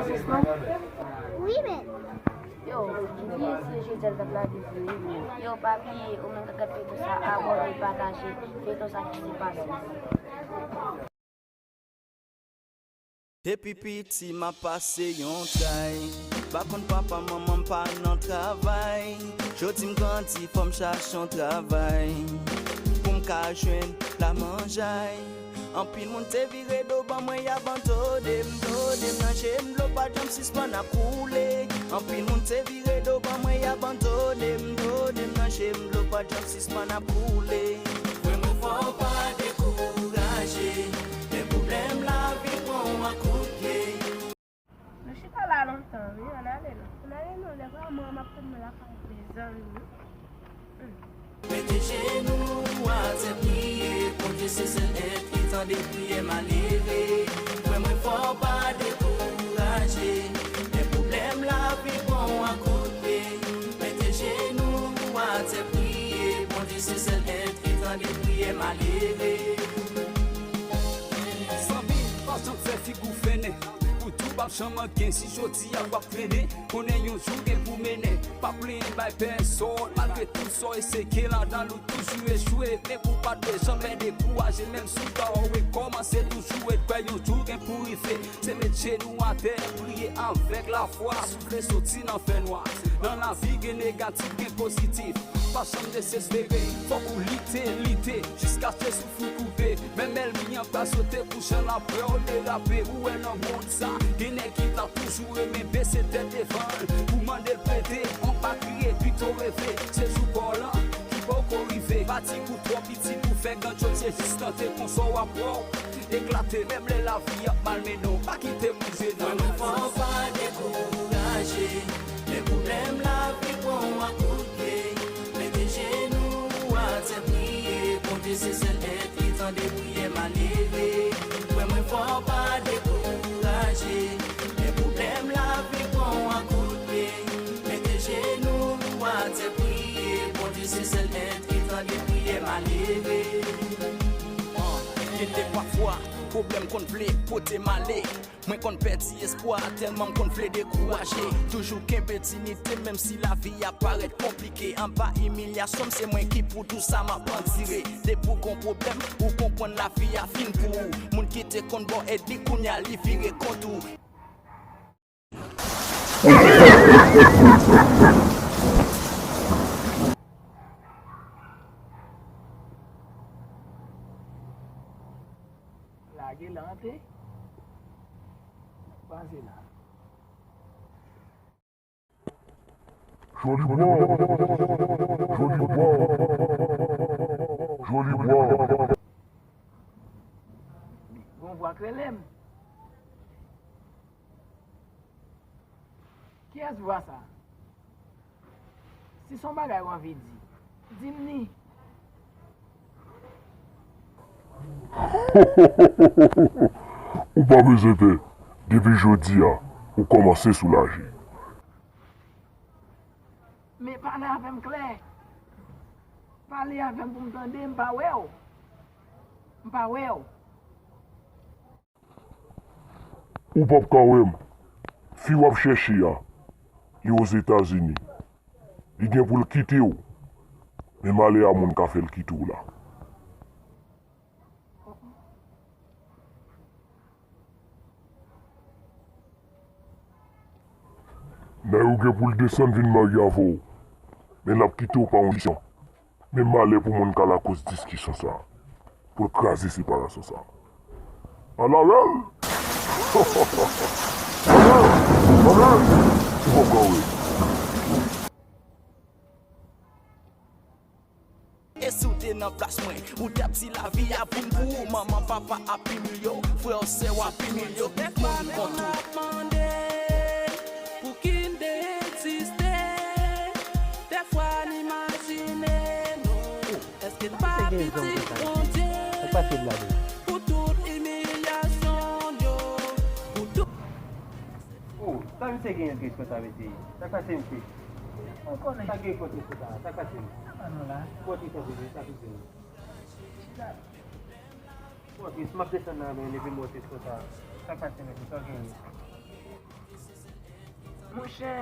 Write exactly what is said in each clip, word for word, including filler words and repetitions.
Wi, men. Yo, bliye si je jèl dat la di vre. Yo, pa bliye, ou menm k ap gade feyton sa, abòne, pataje feyton sa ki se pase. Depi piti m ap pase yon tray. Pa konn papa manman m pa nan travay. Jodi m grandi fò m chache yon travay. Pou m ka jwenn la manjay. Anpil moun te vire do ban mwen y abandone m, done m nan je m dlo pa janm sispann ap koule. Anpil moun te vire do ban mwen y abandone m, done m nan je m dlo pa janm sispann ap koule. Frè mwen fò w pa dekouraje, lè pwoblèm lavi pran w an kout pye. Nou chita la lontan wi, ann ale non. Ann ale non, lè vrèman m ap tann mwen lakay mezanmi. Mete jenou w atè priye, Bondye se sèl èt ki tande priyè malere. Frè mwen fò w pa dekouraje, lè pwoblèm lavi pran w an kout pye. Mete jenou w atè priye, Bondye se sèl èt ki tande priyè malere. Zanmi, pa janm fè figi w fennen. Pou tou w p ap janm anyen si jodi a w ap trennen. Konnen yon jou gen pou mennen. Pa plenyen bay pèsòn. Malgre tout sa w eseye ladan l ou toujou echwe. Men pou w pa dwe janm dekouraje. Menm si w ta rekòmanse toujou. E kwè yon jou gen pou rive. Se met jenou atè, priye avèk lafwa. Soufle soti nan fènwa. Nan lavi gen negatif, gen pozitif. Pa janm dezespere. Fòk ou lite, lite. Jiskaske souf ou koupe. Menm ènmi an pral sote pou jan l ap wè w derape. Ou wè nan mond sa, gen nèg ki t ap toujou renmen bese tèt devan l. Pou mande l prete, on pa kriye, pito reve. Se jou pa w lan ki poko rive. Fatigue ou twò piti pou fè grandyòz, se jis tante konsa w ap wè w eklate. Menm lè lavi ap malmennen w, pa kite m rive nan. Frè mwen fò w pa dekouraje, lè pwoblèm lavi pran w an kout pye. Mete jenou w atè priye, Bondye se sèl èt ki tande priyè malere. Frè mwen fò w pa dekouraje, lè pwoblèm lavi pran w an kout pye. Mete jenou w atè priye, Bondye se sèl èt ki tande priyè malere. An, gen de pafwa, pwoblèm konn vle pote m ale. Mwen konn pèdi espwa tèlman m konn vle dekouraje. Toujou kenbe diyite menm si lavi a parèt konplike. Anba imilyasyon m se mwen ki pou tou sa m ap andire. Depi w gon pwoblèm, ou konprann lavi a fin pou ou. Moun ki te konn ba w èd li kounye a li vire kont ou. Lage l antre. Pase la. Joli bwa. Joli bwa. Gon vwa k rele m. Kiyès vwa sa? Si se yon bagay w anvi di, di m ni. Ou pa bezwen pè. Depi jodi a, ou kòmanse soulaje. Men pale avè m klè. Pale avè m pou m tande, m pa wè w. M pa wè w. Ou p ap ka wè m. Fi w ap chèche a, li Ozetazini. Li gen pou l kite w. Men malè a moun ka fè l kite w la. Nayou gen pou l desann vin marye avè w. Men l ap kite w pa yon diskisyon. Men malè pou moun k al akoz diskisyon sa a, pou l kraze separasyon sa a. Ala rèl! Ala! Ala! Ou p ap ka wè. E si w te nan plas mwen, ou t ap di lavi a vin pou ou. Manman, papa ap imilye w, frè w, sè w ap imilye w, tout moun kont ou. Pouki n te egziste? Dèfwa n imajine nou. Èske n pa pitit Bondye? Pou tout imilyasyon n yo, pou tout. Oh, sa misye genyen tris konsa, mesye? Sa k pase, mesye? Ou konnen. Sa gen fò tris konsa? Sa k pase? Sa pa nou la. Fò tris konsa, sa k pase? Chita. Fò tris, m ap desann nan men, epi m wè w tris konsa. Sa k pase, mesye? Sa w genyen? Monchè,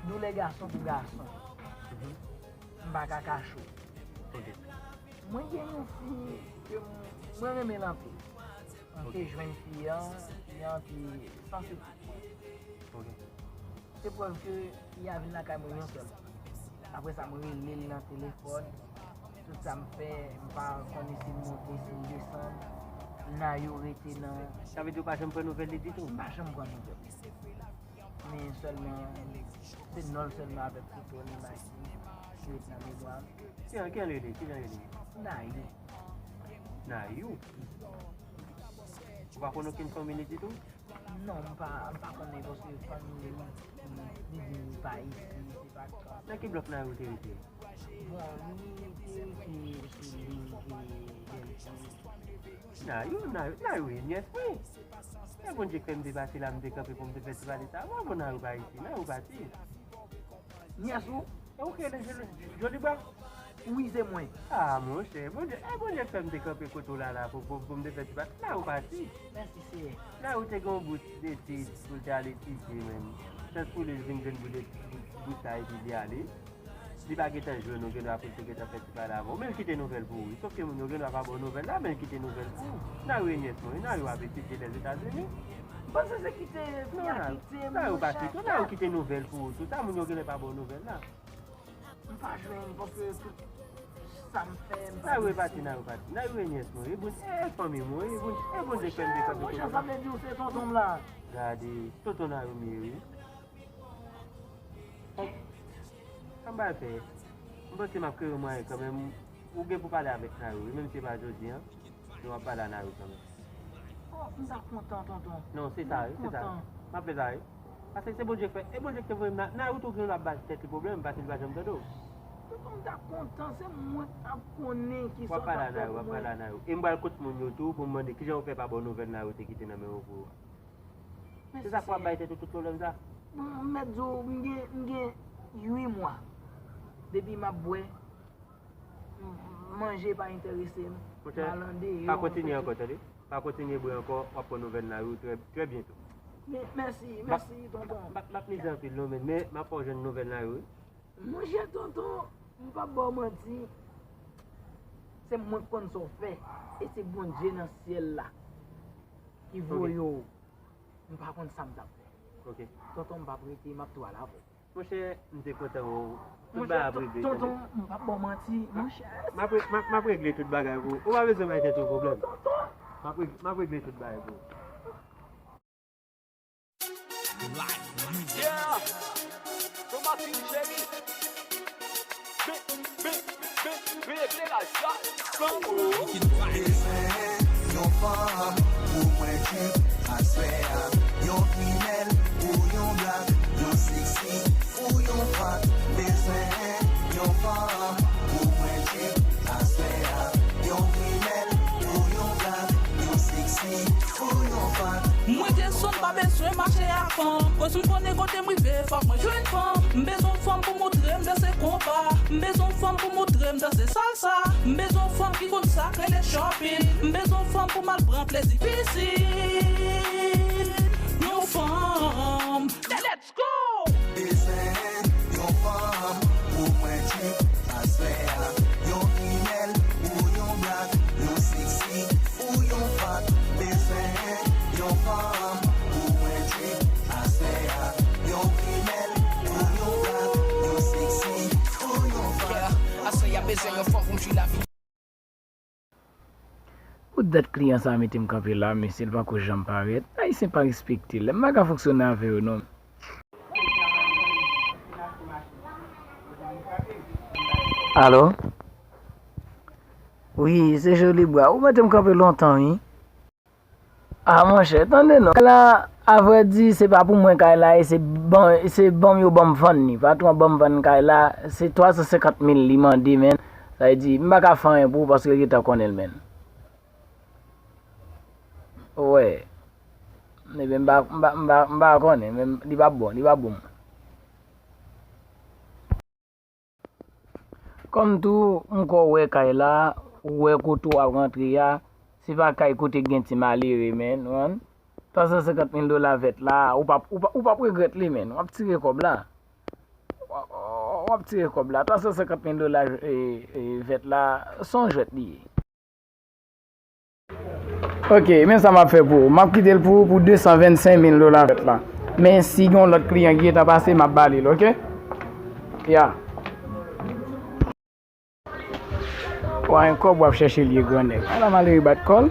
doulè gason pou gason. M pa ka kache w. Mwen gen yon fi ke m- mwen renmen l anpil. Mwen te jwenn fi an, fi an te sanse tout mwen. Se prèv ke li a vin lakay mwen yon sèl fwa. Apre sa, mwen rele l nan telefòn. Tout sa m fè, m pa konnen si l monte, si l desann. Nayou rete nan. Sa vle di ou pa janm pran nouvèl li ditou? M pa janm pran nouvèl. Men sèlman, se non l sèlman avèk foto l, imaj li, ki ret nan memwa m. Ki jan, ki jan l rele? Ki jan l rele? Nayou. Nayou? Ou pa konn okenn fanmi li ditou? Non, m pa, m pa konnen paske fanmi li, li di li pa isi, se pa ka. Nan ki blòk Nayou te rete? Bon, li te rete sou liy, e, Bèlti. Nayou, Nayou, Nayou e nyès mwen. E Bondye k fè m te pase la, m te kanpe pou m te fè ti pale sa. Bravo, Nayou pa isi, Nayou pati. Nyès ou? E ou ki rele Joli, Jolibwa? Wi, se mwen. Ah, monchè, Bondye, e Bondye k fè m te kanpe kote w la, la, pou, pou, pou m te fè ti pale. Nayou pati. Mèsi, Seyè. Nayou te gen yon bout etid pou l te al etidye, menm. Chans pou li, li vin jwenn bout etid, bout sa, epi li ale. Li pa gentan jwenn ou, gendwa pou l te gentan fè ti pale avè w. Men l kite nouvèl pou ou, wi. Sòf ke moun yo gendwa pa ba w nouvèl la, men l kite nouvèl pou ou. Nayou e nyès mwen, wi. Nayou ap etidye Lèzetazini. M panse se kite fi a kite m, monchè. Nayou pa kite w, Nayou kite nouvèl pou ou. Tout sa moun yo genlè pa ba w nouvèl la. M pa jwenn, paske tout sa m fè, m pa. Nayou e pati, Nayou pati. Nayou e nyès mwen, e bon, e fanmi mwen, e bon, e Bondye k fè m te kanpe kote la. Monchè, sa vle di ou se tonton m la. Gade, tonton Nayou m ye, wi. An bay fè. M panse m ap kreye yon mwayen kanmenm. Ou gen pou pale avèk Nayou, wi, menm si se pa jodi a, men w ap pale a Nayou kanmenm. Oh, m ta kontan, tonton. Non, se sa, wi, se sa. M ap fè sa, wi. Paske se Bondye k fè, e Bondye k te voye m la. Nayou tou gen yon ap bay tèt li pwoblèm, paske li pa janm tande w. Tonton, m ta kontan, se mwen k t ap konnen kisa w t ap fè pou mwen. W ap pale a Nayou, w ap pale a Nayou. E m pral kot moun yo tou pou m mande kijan yo fè pa ba w nouvèl Nayou te kite nan men yo pou ou a. Se sa k ap bay tèt ou tout pwoblèm sa? Bon, m mèt di w, m gen, m gen uit mwa depi m ap bwè, m- manje pa enterese m, m al andeyò. Monchè, pa kontinye ankò, tande? Pa kontinye bwè ankò, w ap pran nouvèl Nayou trè, trè byento. Men, mèsi, mèsi, tonton. M ap, m ap mize anpil non, men, men m ap fè w jwenn nouvèl Nayou, wi. Monchè, tonton, m p ap ba w manti, se mwen k konn sa w fè, e se Bondye nan syèl la ki voye w. M pa konn sa m t ap fè. Ok. Tonton, m p ap rete, m ap tou al avè w. Monchè, m te kontan wè w. Tout bagay ap regle, tande. Tonton, m p ap ba w manti, monchè. M ap re- m ap- m ap regle tout bagay pou ou. Ou pa bezwen bay tèt ou pwoblèm. Tonton. M ap reg- m ap regle tout bagay pou ou. Yeah. Tomatin cheri. Be- be- be- be- ekleraj la. Flanbo. Bezwen yon fanm pou mwen trip aswè a. Yon krimèl ou yon blak, yon seksi ou yon fat. Bezwen yon fanm pou mwen trip aswè a. Yon krimèl ou yon blak, yon seksi ou yon fat. Mwen desann, pa bezwen mache ak fanm. Koz m konnen kote m rive, fòk mwen jwenn fanm. M bezwen yon fanm pou moutre m danse konpa. M bezwen yon fanm pou moutre m danse salsa. M bezwen yon fanm ki konn sa k rele shopping. M bezwen yon fanm pou m al pran plezi pisin. Yon fanm. Let's go! Bezwen yon fanm pou mwen trip aswè a. Yon krimèl ou yon blak, yon seksi ou yon fat. Bezwen yon fanm pou mwen trip aswè a. Yon krimèl ou yon blak, yon seksi ou yon fat. Yeah, aswè a bezwen yon fanm pou m jwi lavi. Pou dat kliyan sa a mete m kanpe la, mesye, l pako janm parèt. Ayisyen pa respekte. Lè m pa ka fonksyone avè yo, non. Alo? Wi, se Joli Bwa. Ou mete m kanpe lontan, wi. Ah, monchè, tande non. Kay la, avrèdi, se pa pou mwen kay la, e se ban, se ban m yo ban m vann li. Patwon an ban m vann kay la, se twa san senkant mil li mande, men. Sa vle di, m pa ka fè anyen pou ou paske l gentan konnen l, men. Wè. Ebyen, m pa, m pa, m pa, m pa konnen, men li p ap bon, li p ap bon. Kòm tou, m kwè w wè kay la, ou wè kote w ap rantre a, se pa kay kote gen ti malere, men, ou konprann? Twa san senkant mil dola vèt la, ou p ap, ou p ap, ou p ap regrèt li, menn. W ap tire kòb la. W ap, w ap tire kòb la. Twa san senkant mil dola, e, e, vèt la, se yon jwèt li ye. Ok, men sa m ap fè pou ou. M ap kite l pou ou pou de san vennsenk mil dola vèt la. Men si gen yon lòt kliyan ki gentan pase, m ap ba li l, ok? Ya. Wa yon kòb w ap chèche l ye grannèg. Ala malere bat kò l.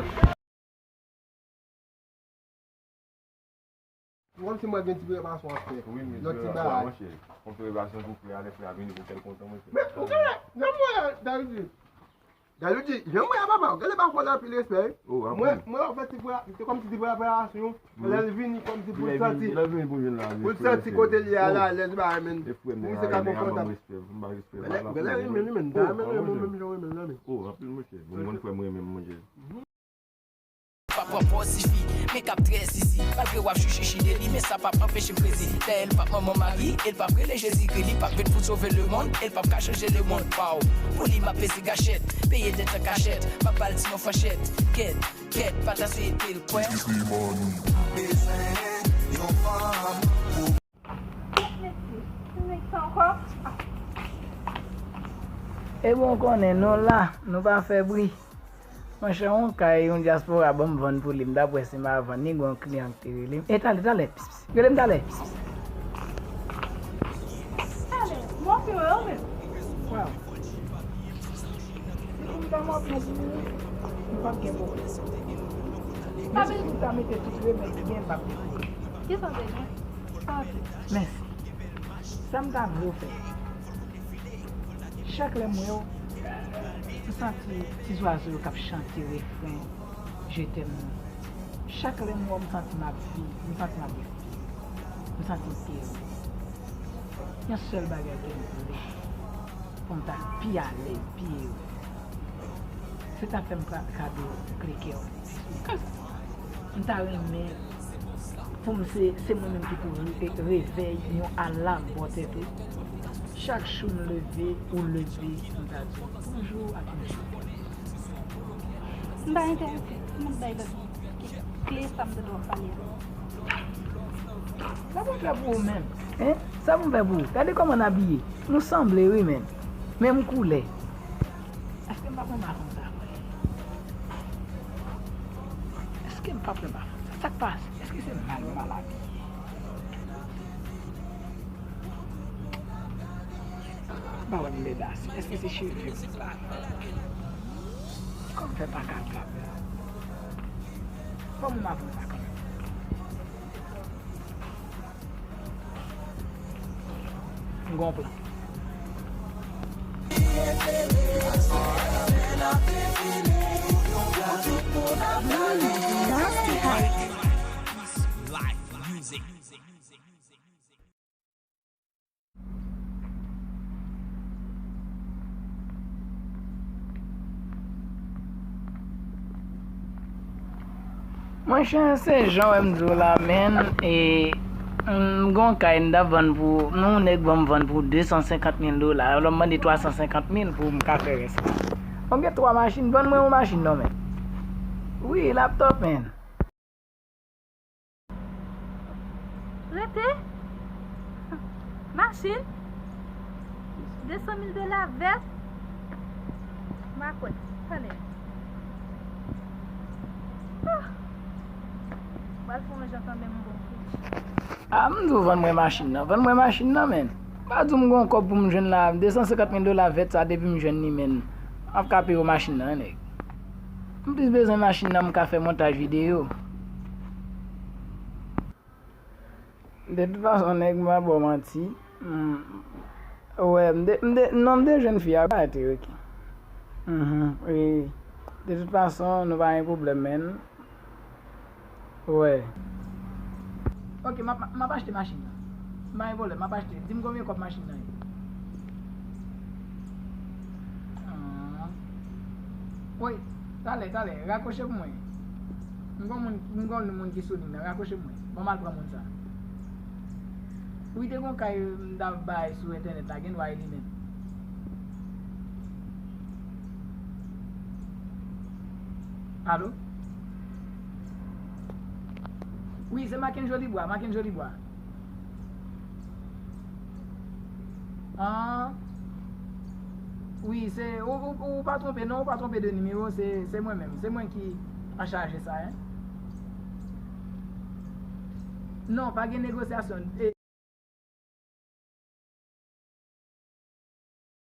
Ou konn si mwen gen ti preparasyon ap fè. Wi, men lòt ti bagay. Monchè, yon preparasyon pou frè a, lè frè a vini pou fè l kontan, monchè. Men, ou konnen, nan mwen, Davidi. Davidi, jan mwen a papa, gade pa fò nan anpil respè, wi. Oh, anpil. Mwen, mwen, an fèt, ti frè a, se kòm si ti preparasyon, lè l vini, kòm si pou l santi, pou l santi kote l ye a la, lè l ba men. Pou misye ka konfòtab. Gade, gade, renmen li, men, ta renmen li, men, menm jan renmen l la, men. Oh, anpil, monchè. Bon, mwen, frè, mwen, renmen, monchè. Pa pran pòz tifi, men k ap trè sisi. Malgre w ap chouchouchi de li, men sa p ap anpeche m krezi. Dayè, l p ap manman Mari, e l p ap rele Jezikri. Li p ap vin pou sove lemonn, e l p ap ka chanje lemonn. Waw, pou li, m ap peze gachèt, peye dèt an kachèt. M ap ba l ti yon fanchèt. Kèt, kèt, pa ta swete l kwè. Bezwen yon fanm pou Ebyen, w konnen, nou la, nou pa fè bri. Monchè, yon kay, yon dyaspora ban m vann pou li, m t ap wè si m a vann li, gen yon kliyan ki te rele m. E talè, talè, pis, pis. Rele m talè, pis, pis. Talè, m okipe yo menm. Waw. Si m ta mòd yon pou ou, m p ap gen pwoblèm. Men si m ta mete tout remèd ki gen, m p ap gen pwoblèm. Kisa w te gen? Sa w te? Mèsi. Sa m ta vle w fè? Chak lè m wè w, m santi ti zwazo yo k ap chante refren Je t'aime nan. Chak lè m wè w, m santi m ap viv, m santi m ap respire. M santi m ere. Yon sèl bagay ke m vle, pou m ta pi alèz, pi ere. Se ta fè m ka-, kado kle kè w. M ta renmen pou m se, se mwen menm ki pou re-, revèy yon alam bò tèt ou. Chak jou m leve, ou leve, m ta di w bonjou ak yon jou. M pa enterese. M ap bay lòt kle sa m tande w ap pale a. Sa pou m fè pou ou menm? Hein? Sa pou m fè pou ou? Gade kòman n abiye. Nou sanble wi menm. Menm koulè. Èske m p ap renmen avè w sa vre? Èske m p ap renmen avè w sa? Sa k pase? Èske se mal m mal abiye? Ba wè m led ase. Èske se cheve m? Kòman fè pa kapab? Fò m avè w sa kanmenm. M gon plan. Monchè, se jan w wè m di w la, menn, e, m gon kay m t ap vann pou, yon nèg ban m vann pou de san senkant mil dola, alò m mande twa san senkant mil pou m ka fè rès la. Bon, m gen twa machin, vann mwen yon machin non, menn. Wi, laptop, menn. Rete. Machin. De san mil dola vèt. M a kwè. Tande. Ah. Pral fè yon jan kanmenm, m bon fouti. Ah, m di w vann mwen machin nan. Vann mwen machin nan, menn. M pa di w m gon kòb pou m jwenn la. De san senkant mil dola vèt sa, depi m jwenn li, menn, m ap ka peye w machin nan, nèg. M plis bezwen machin nan, m ka fè montaj videyo. De tout fason, nèg, m pa ba w manti. M, wè, m de, m de, non, m de jwenn fi a, pa rete, ok. Mhm, wi. De tout fason, nou pa gen pwoblèm, menn. Wè. Ok, m ap, m ap achte machin nan. M pa gen pwoblèm, m ap achte. Di m konbyen kòb machin nan ye. Ah. Wi, talè, talè, rakwoche pou mwen. M gon moun, m gon moun ki sou liy nan, rakwoche pou mwen. Ban m al pran moun sa. Wi, te gon kay m t ap bay sou entènèt la, gen dwa e li menm. Alo? Wi, se Maken Jolibwa, Maken Jolibwa. Ah. Wi, se, ou, ou, ou pa twonpe, non, ou pa twonpe de nimewo, se, se mwen menm, se mwen ki an chaje sa, en. Non, pa gen negosyasyon. E,